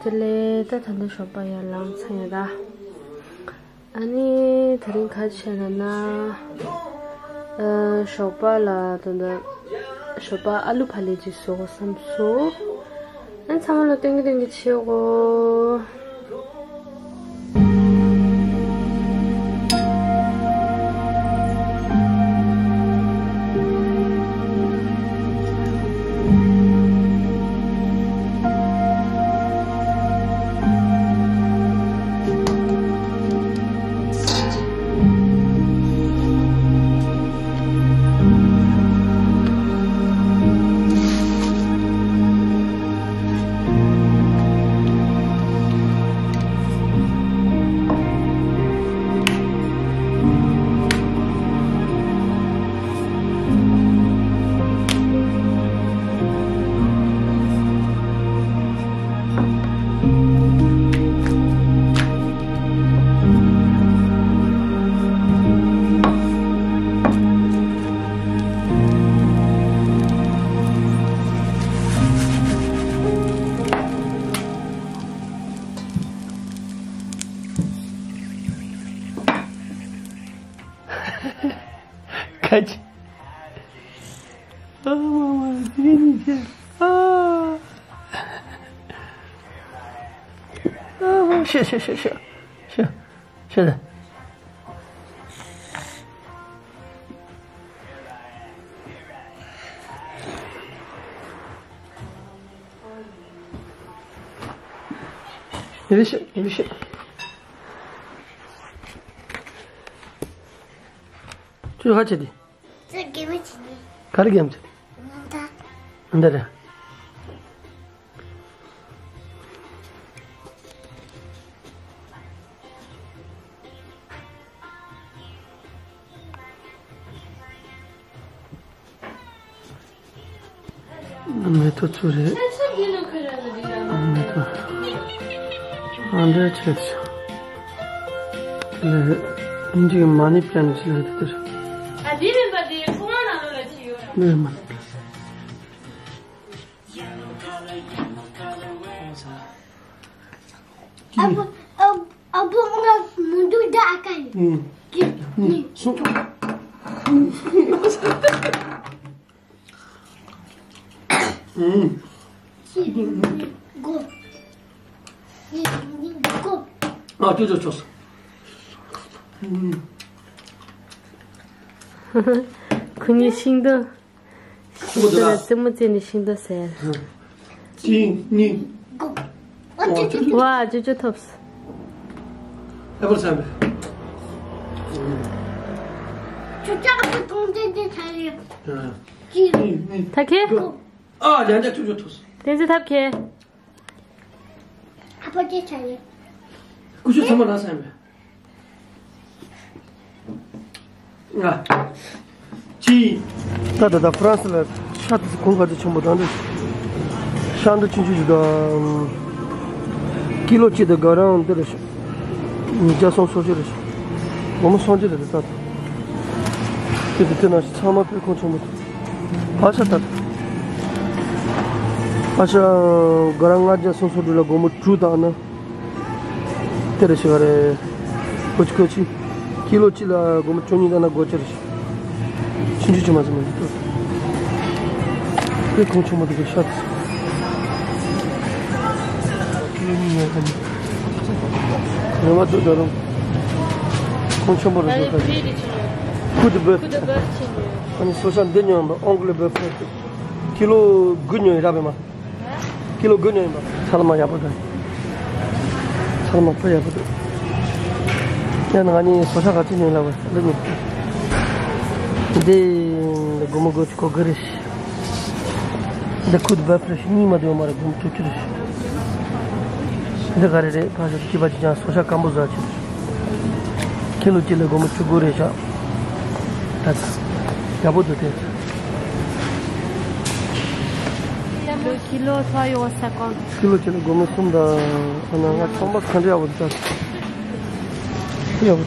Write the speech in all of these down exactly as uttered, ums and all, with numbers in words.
དེ་ལས་ད་ད་ལྟ་ཞོགས་པ་ཡར་ལངས་ཚར་ཡོད་ད། ཨ་ནི་དེ་རིང་ག་བྱས་ན་ན། ཨ། ཞོགས་པ་ལ་ད་ལྟ་ཞོགས་པ་ཨ་ལུ་ཕ་ལེ་ཅིག་བཟོ་དགོས་བསམ་སོང་། ཨ་ནི་ཚང་མ་ལ་སྟོན་གི་སྟོན་གི་བྱེད་དགོས། ཁ་ཅིག་ཨ་མ་མ། དེ་ནི་ཤི། ཨ། ཨ་མ། ཤི་ཤི་ཤི་ཤི་ཤི་ཤི། ཡིན་ཤི་ཡིན་ཤི། ཁྱོད་ཧ་ཆེ་དེ། ཁྱོད་གད་མོ་བྱེད་ནི། ག་རེ་གད་མོ་བྱེད་ནི། ང་ད། འདི་རེད། མེ་ཏོག་ཚོ་རེད། མེ་ཏོག་ཨ་འདྲ་བྱས་ཚེ། ལས་འདི་མ་ཎི་པྲན་ཅི་ལ་དེ་དེར། ཨ་འདི་མིན་པ་དེ་ཁོ་རང་ནང་ལོགས་ལ་ཅི་ཡོད་ར། འདི་མ་ཎི་པྲན། ཨ་བུ། ཨ་བུ། ང་མི་འདུག་ད་ཨ་ཀ་ཡིན། ཨུ། གཅིག་གཉིས། གསུམ། ཨུ། གཅིག་གཉིས་དགུ། གཅིག་གཉིས་དགུ། ཨ། ཅོ་ཅོ་ཅོ། ཨུ། ཁོ་གཉིས་ཤིང་སྡོང་། ཤིང་སྡོང་ལ་རྩེད་མོ་རྩེ་ནས་ཤིང་སྡོང་ཟས། གཅིག་གཉིས། ཝ། ཅོ་ཅོ་ཐོབ་སོང་། ཨེ་པལ་ཟ་བས། ཅོ་ཅོ་ཨ་ཕ་གཏོང་དེ་དེ་ཚ་ཡོད། གཅིག་གཉིས། ད་ཁེ། ཨ། ཡང་བསྐྱར་ཅོ་ཅོ་ཐོབ་སོང་། བསྟན་འཛིན་ཐབས་མཁས། ཨ་ཕ་དེ་ཚ་ཡོད། ཀུ་ཤུ་ཚང་མ་རང་ཟ་བས། ང་། ཅི། ད་ད་ད་ཧྥ་རན་སི་ལ་ཤ་དེ་ཚོ་གོང་ག་ཚོད་ཆེན་པོ་དང་འདྲ། ཤ་འདི་ཆུང་ཆུང་ཞིག་དང་། ཀི་ལོ་གཅིག་དང་ག་རང་འདི་རེད་ཤག་ཉིས་བརྒྱ་སུམ་ཅུ་སོ་གཅིག་རེད་ཤག་སྒོར་མོ་སུམ་ཅུ་རེད་ད། དེ་དེ་དེ་ནང་བཞིན་ཚང་མ་དཔེ་གོང་ཆེན་པོ་འདུག་ཕག་ཤ་ད། ཕག་ཤ་ག་རང་ལྔ་བརྒྱ་སུམ་ཅུ་སོ་དྲུག་ལ་སྒོར་མོ་དྲུག་བཏང་ན། དེ་རེད་ཤག་རེད། ཀོ་ཅི་ཀོ་ཅི། ཀི་ལོ་གཅིག་ལ་སྒོར་མོ་བཅུ་གཉིས་བཏང་ན་སྒོར་གཅིག་རེད་ཤག་ཆུང་ཆུང་ཅིག་མ་ཟིན་མ་ཟིན་ཏོ། དཔེ་གོང་ཆེན་པོ་འདུག་གི་ཤ་ཚ། ཀི་ལོ་གཉིས་ཡོད་ཀ་ནི། ངོ་མ་འདུག་ད་རུང་། གོང་ཆེན་པོ་རེད་འདུག་ད། ཁུ་དུ་བོད། ཁུ་དུ་བོད་ཆེན་པོ། ཨ་ནི་སོ་ཤ་འདི་ཉོས་པ་ཨོང་ཀི་ལི་བོད་ཕེ། ཀི་ལོ་དགུ་ཉོས་ཡིན་ར་བས་མ། ཀི་ལོ་དགུ་ཉོས་ཡིན་པ། ཚ་ལ་མ་ཡག་པོ་འདུག་ཚ་ལ་མ་དཔེ་ཡག་པོ་འདུག་ཡང་ན་ང་གཉིས་སོ་ཤ་ག་ཚོད་ཉོས་ལབ་པ་ལ་ཉོས། འདི་སྒོར་མོ་དགུ་བཅུ་གོ་དགུ་རེད། འདི་ཁུ་དུ་བབ་རེད། གཉིས་མ་འདུག་མ་རེད། སྒོར་མོ་དྲུག་ཅུ་རེད། འདི་ག་རེ་རེད། ཕ་ཤོ་སྐྱིད་པ་ཅིག་ཀྱང་སོ་ཤ་སྐམ་པོ་ཟ་ཆེད། ཀི་ལོ་གཅིག་ལ་སྒོར་མོ་བཅུ་དགུ་རེད་ཤག་ད་ཡག་པོ་འདུག་དེ། ཀི་ལོ་ཐོ་ཡོ་ས་ཀོན། ཀི་ལོ་གཅིག་ལ་སྒོར་མོ་གསུམ་དང་ཨ་ན་ལྔ། ཚོང་པ་ག་འདྲ་ཡག་པོ་འདུག་ད། ཡག་པོ།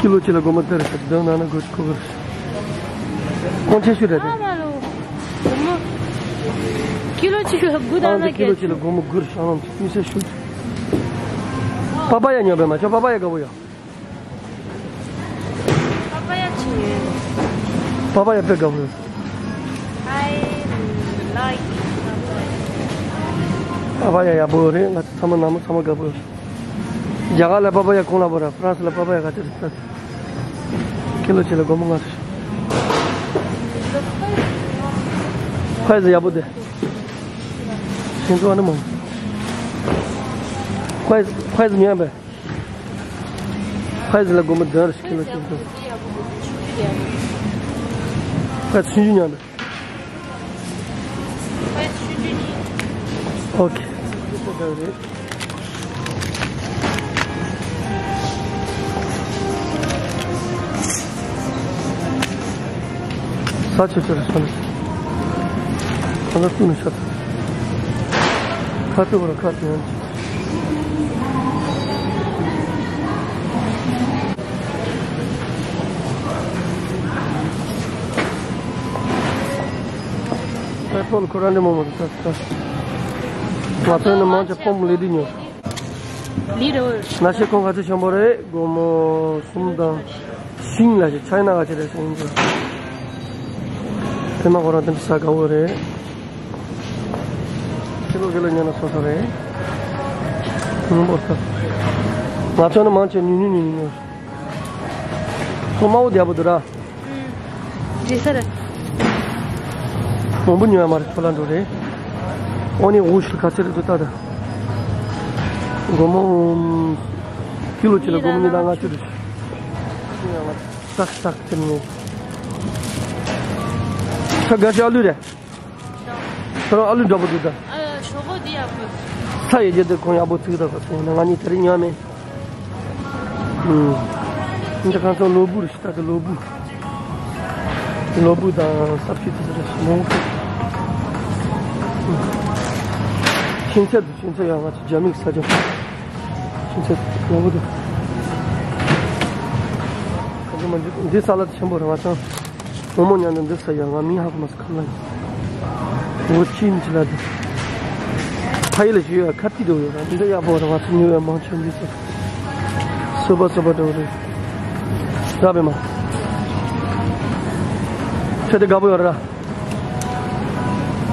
ཀི་ལོ་གཅིག་ལ་སྒོར་མོ་དེ་རེད་ཤག་བདུན་ནང་ན་དགུ་བཅུ་གོ་དགུ་རེད། ཀོང་ཆེ་ཤོས་རེད་དེ། ཨ་མ་ལོ། སྒོར་མོ། ཀི་ལོ་གཅིག་ལ་དགུ་དང་ཨང་ན། ཀི་ལོ་གཅིག་ལ་སྒོར་མོ་དགུ་རེད། ཤང་ལམ་གཅིག་མི་སེར་ཤུལ། པ་པ་ཡ་ཉོ་བས་མ་ཆོག་པ་པ་ཡ་དགའ་པོ་ཡོད། པ་པ་ཡ་ཅི་ཡོད། པ་པ་ཡ་དཔེ་དགའ་པོ་ཡོད། I like པ་པ་ཡ་ཡག་པོ་རེད། ང་ཚོ་ཚང་མ་ནང་མི་ཚང་མ་དགའ་པོ་ཡོད། རྒྱ་གར་ལ་པ་པ་ཡ་གོང་ལ་པོ་ར། ཧྥ་རན་སི་ལ་པ་པ་ཡ་ག་ཚོད་རེད། ཀི་ལོ་གཅིག་ལ་སྒོར་མོ་ལྔ་རེད། ཕའི་ཟི་ཡག་པོ་དེ། ཁྱེད་ཚོ་ཨ་ནི་མོ། ཕའི་ཟི་ཕའི་ཟི་མི་ཡང་པས། ཕའི་ཟི་ལ་སྒོར་མོ་བདུན་རེད། ཀི་ལོ་གཅིག་ལ། ཕའི་ཟི་ཆུང་ཆུང་མཉམ་པས། ཨོ་ཁེ། ས་ཆུ་ཆུ་རེད་སོང་། ཁ་ལག་བཏུང་ནས་ཤོག་ཁ་ཐུག་པར་ཁ་ཐུག་ཡང་། ཨེ་པལ་ཁོ་རང་འདྲ་མོ་མོ་དེ་ད་ད། ང་ཚོ་ནི་མང་ཆེ་པོམ་ལེ་དི་ཉོ། ལི་རོ། ན་ཤེ་ཁོང་ག་ཚོད་ཆེན་པོ་རེད། སྒོར་མོ་གསུམ་དང་། ཤིང་ལ་ཞིག་ཆའི་ན་ག་ཚོད་རེད་ཟེར་ཡིན་ཙང་། ཕེ་མ་ཁོ་རང་དེ་འདྲ་ཟ་དགའ་བོ་རེད། ཁྱི་ལོ་ཁྱི་ལོ་ཉོ་ན་སོ་སོ་རེད། སྔོན་པོ་ས། ང་ཚོ་ནི་མང་ཆེ་ཉུང་ཉུང་ཉུང་ཉུང་ཉོ། ཚོ་དམར་པོ་བདེ་པོ་འདུག་ར། ཨུམ། རེད་ས་རེད། མང་པོ་ཉོ་ཡ་མ་རེད། ཚོ་ལ་འགྲོ་རེད། ཨོ་ནི་འུ་ཤི་ག་ཚོད་རེད་འདུག་ལྟ་ད། སྒོར་མོ། ཀི་ལོ་གཅིག་ལ་སྒོར་མོ་གཉིས་དང་ལྔ་བཅུ་རེད། ཏག་ཏག་ཅིག་ནས། ས་དགའ་ཤོས་ཨ་ལུ་རེད། ཁྱོད་རང་ཨ་ལུ་འདྲ་པོ་འདུག་ད། ཨ། ཞོག་པོ་འདི་ཡག་པོ། ས་ཡི་རྒྱལ་དེ་ཁོང་ཡག་པོ་ཚིག་ད་པ་སོང་ན་ང་གཉིས་དེ་རིང་ཉོ་མེད། ཨུམ། འདི་གང་ཚོ་ལོ་བུ་རེད་ཤི་ད་དེ་ལོ་བུ། ལོ་བུ་དང་ས་ཕྱི་དེ་རེད་མོ། ཤིང་ཚལ་དུ་ཤིང་ཚལ་ཡང་ང་ཚོ་རྒྱ་མིག་ས་ཆ། ཤིང་ཚལ་ལོ་བུ་དུ། ག་ཚོད་མ་འདི་འདི་ས་ལ་ཆེན་པོ་རེད་ང་ཚོ། མོག་མོག་ཉལ་ནས་འདི་ས་ཡ་ང་མིང་ཧ་གོ་མ་སོང་ཁ་ལ་ཡིན། འོ་ཅི་ཡིན་ཅི་ལ་དེ། ཕ་ཡུལ་ལ་ཞུ་ཡ་ཁ་ཏི་འགྲོ་ཡོད་ར། འདི་འདྲ་ཡག་པོ་ར། ང་ཚོ་ཉོ་ཡ་མང་ཆེ་འདི་ཚོ་སོ་པ་སོ་པ་འགྲོ་རེད། ར་བས་མ། ཁྱོད་དེ་དགའ་པོ་ཡོད་ར།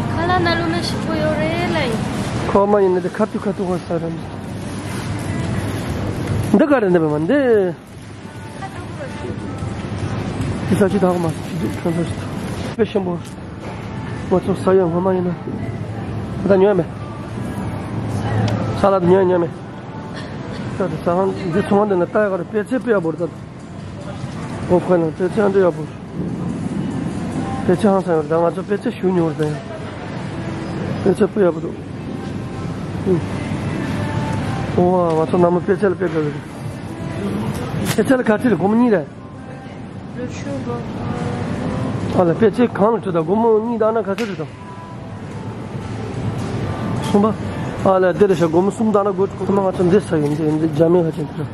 ཁ་ལག་ན་ལུ་ན་ཞིག་པོ་ཡོད་རེད་ལ་ཡིན། ཁོ་མ་ཡིན་ན་དེ་ཁ་ཏུ་ཁ་ཏུ་ཁ་ས་ར། འདི་ག་རེ་འདི་བས་མ་འདི། དེ་ས་ཅི་དག་མ་ཅི་འདུག་ཁྱོད་ཚོ་ཞིག་དཔེ་ཞིམ་པོ། ང་ཚོ་ས་ཡོད་སྔོན་མ་ཡིན་ན། ད་ཉོས་མེད། ས་ལ་ཉོས་ཉོས་མེད། ད་དེ་ས་ཧང་འདི་ཚོང་འདི་ན་ལྟ་ཡག་རེད། པེ་ཚེ་དཔེ་ཡག་པོ་རེད་ད། ཨོ་ཁོ་ན་པེ་ཚེ་ཧང་འདི་ཡག་པོ། པེ་ཚེ་ཧང་སང་ཡོད་རེད་ད། ང་ཚོ་པེ་ཚེ་ཞུ་ཉོ་རེད་ད་ཡང་། པེ་ཚེ་དཔེ་ཡག་པོ་འདུག་ཨོ་ང་ཚོ་ནང་མི་པེ་ཚེ་ལ་དཔེ་དགའ་གི་རེད། པེ་ཚེ་ལ་ག་ཚོད་རེད། སྒོར་མོ་གཉིས་རེད། ཨ་ལ་པེ་ཚེ་གང་ལ་ཁྲིད་དང་སྒོར་མོ་གཉིས་དང་ན་ག་ཚོད་རེད་དང་། གསུམ་པ། ཨ་ལ་དེ་རེད་ཤག་སྒོར་མོ་གསུམ་དང་ན་སྒོར་གོ་མ་ང་ཚོ་འདི་ས་ཡོད་འདི་འདི་རྒྱ་མི་ཧ་ཅང་དེ་རེད།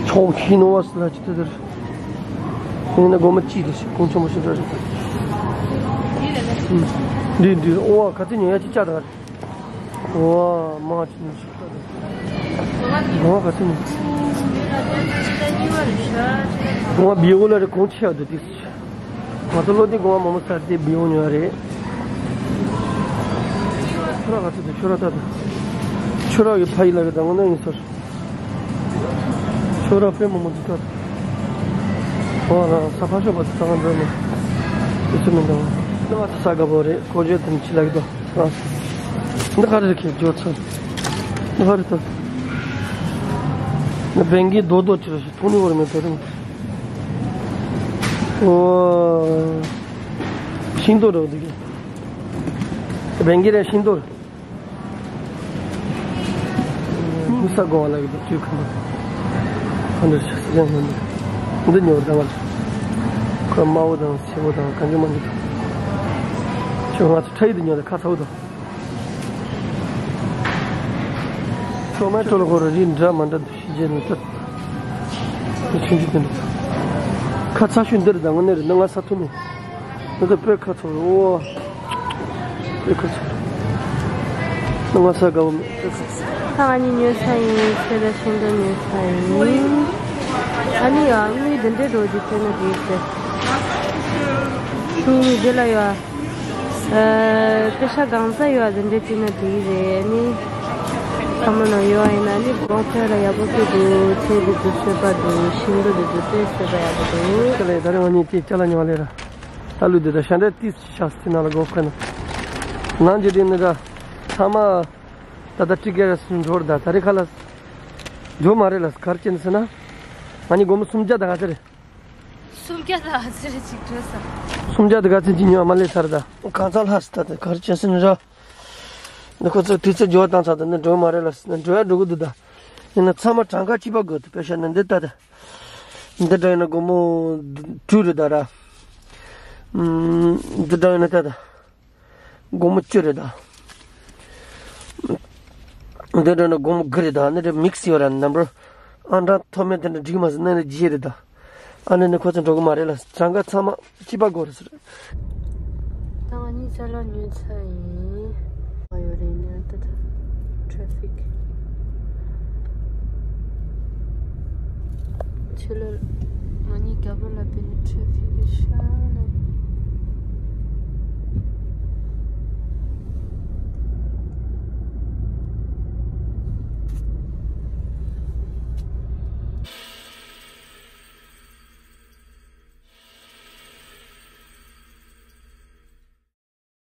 ཆོག་ཤི་ནོ་བ་སི་ལ་ཅི་དེ་དེ་རེད། ཡིན་ན་སྒོར་མོ་གཅིག་རེད་ཤག་གོང་ཆེན་པོ་ཞིག་རེད། འདི་འདི་ཨོ་བ་ག་ཚོད་ཉོ་ཡ་ཅི་ཅག་དང་། ཨོ་བ་མ་ཅི་ནི་ཞིག་ད་དེ། ཨོ་བ་ག་ཚོད་ཉོ། ཨོ་བ་བི་ཨོ་ལ་རེ་གོང་ཆེ་ཡ་དེ་དེ། ང་ཚོ་བློ་བདེ་དགོངས་པ་མང་པོ་ཚར་ཏེ་བི་འོང་ཡོད་རེད། ཁྱོད་ར་ག་ཚོད་དུ་ཁྱོད་ར་ལྟ་དུ། ཁྱོད་ར་གི་ཕ་ཡི་ལ་གི་དང་ང་ན་ཡིན་ཟེར། ཁྱོད་ར་དཔེ་མང་པོ་འདུག་ད། ཁོ་རང་ས་ཕ་ཤོག་པ་དུ་ཚང་འགྲོ་མི། དུ་ཚོད་མི་འདུག་ང་ཚོ་ས་དགའ་པོ་རེད། ཁོ་བརྗོད་དུ་མི་ཆི་ལ་གི་དོ། འདི་ག་རེ་རེད་ཁྱེད་འགྱོ་ཚར། འདི་ག་རེ་ད། འདི་བེང་གི་རྡོ་རྡོ་ཅི་རེད་ཞིག་མཐོང་ནི་བོར་མེད་དོ་རེད། ཨོ། ཤིང་ཏོག་རེད་འདི་གི། བེང་གི་རེད་ཤིང་ཏོག་རེད། མི་ས་གོ་བ་ལ་གི་འདུག་ཅུས་ཁ་མ། ཁོ་འདི་ཤ་སི་ལེན་ཧོན་འདི་ཉོ་བར་དང་བ། ཁོ་དམར་པོ་དང་སེར་པོ་དང་གང་བྱུང་མ་འདུག་ཁྱོད་ང་ཚོ་ཁྲ་ཡི་དུ་ཉོ་ད་ཁ་ཚ་བོ་དང་། ཁྱོད་མ་ཁྱོད་ལ་ཁོ་ར་རི་འདྲ་མ་འདྲ་འདུག་ཤི་རྗེས་ནས་ཏོ། འདི་ཆུང་ཆུང་དེ་འདུག་ཁ་ཚ་ཤོས་འདི་རེད་ད་དངོས་གནས་རེད་འདི་ང་ས་ཐུབ་མེད། འདི་ད་དཔེ་ཁ་ཚ་བོ་རེད་ཨོ། ཁོ་ཚོ་ང་ས་དགའ་བོ་མེད། ད་ང་གཉིས་ཉོས་ས་ཡིན། ཚོད་ལྟ་ཤིང་ཏོག་ཉོས་ས་ཡིན། ཨ་ནི་ཡང་དངུལ་འདི་འདྲའི་འགྲོ་རྒྱུ་ཐོན་ན་འགྲིག་ཟེར། ཁྱུང་གཉིས་འདི་ལ་ཡོད། ཨ། པེ་ཤ་གང་ས་ཡོད་འདི་འདྲའི་བྲིས་ན་འགྲིག་རེད། ཨ་ནི་ཚང་མ་ནང་ཡོད་ཡིན་ན། ཨ་ནི་སྒོ་ཁོལ་ལ་ཡག་པོ་ཞིག་འདུག་ཚལ་འདི་ཚོ་སོས་པ་འདུག་ཤིང་ཏོག་འདི་ཚོ་དཔེ་སོས་པ་ཡག་པོ་འདུག་དེ་ལས་ད་རེས་ང་གཉིས་དེ་ཅ་ལག་ཉོ་བ་ལས་ར། ད་ལུས་འདི་ད་ཤ་འདྲ་ཏིས་ཤག་སི་ནང་ལ་སྒོ་ཁོལ་ན། ནང་གི་དེ་ནི་ད་ཚང་མ་ད་ད་ཊི་ཀེ་ར་སུ་འགྲོ་ར། ད་ད་རེས་ཁ་ལ་འགྲོ་མ་རེད་ལ། ག་རེ་བྱས་ནས་ཟེར་ན། ང་གཉིས་སྒོར་མོ་སུམ་བརྒྱ་དང་ག་ཚོད་རེད། སུམ་བརྒྱ་དང་ག་ཚོད་རེ་ཅིག་འགྲོ་ས། སུམ་བརྒྱ་དང་ག་ཚོད་ཅིག་ཉོས་མ་ལས་ཚར་ད། གང་ཚང་ལྷག་སི་ད་ད་ག་རེ་བྱས་ཟེར་ན་ར། འདི་ཁོ་ཚོ་དུས་ཚོད་འགྱུར་བ་བཏང་ཚར་ད། ནི་འགྲོ་མ་རེད་ལ་ཟེར་ན་འགྲོ་ཡ་འགྲོ་གི་འདུག་ད། ཡིན་ན་ཚང་མ་གྲངས་ཀ་གཅིག་པ་དགོས་ད། པེ་ཤ་ནི་འདི་ལྟ་ད། འདི་འདྲ་ཡིན་ན་སྒོར་མོ་དྲུག་རེད་ད་ར། ཨམ། འདི་འདྲ་ཡིན་ན་ལྟ་ད། སྒོར་མོ་བཅུ་རེད་ད། འདི་འདྲ་ན་སྒོར་མོ་དགུ་རེད་ད། འདི་འདྲ་མིག་སི་ཡོད་ར། ནམ་བར་ཨང་གྲངས་མཐོ་དམན་དེ་འདྲ་འགྲིག་མ་སོང་། ནི་ནི་བརྗེ་རེད་ད། ཨ་ནི་ནི་ཁོ་ཚོ་འགྲོ་གི་མ་རེད་ལ། གྲངས་ཀ་ཚང་མ་གཅིག་པ་དགོས་རེད་ཟེར། ད་ང་གཉིས་ཅ་ལག་ཉོས་ཚར་ཡིན། ཨ་ཡོད་རེད། ཉར་ད་ད་ཊྲེ་ཕིག་ཆུ་ལོ། ང་གཉིས་རྒྱབ་ལོགས་ལ་བུད་ནས་ཊྲེ་ཕིག་གི་ཤར་ནས།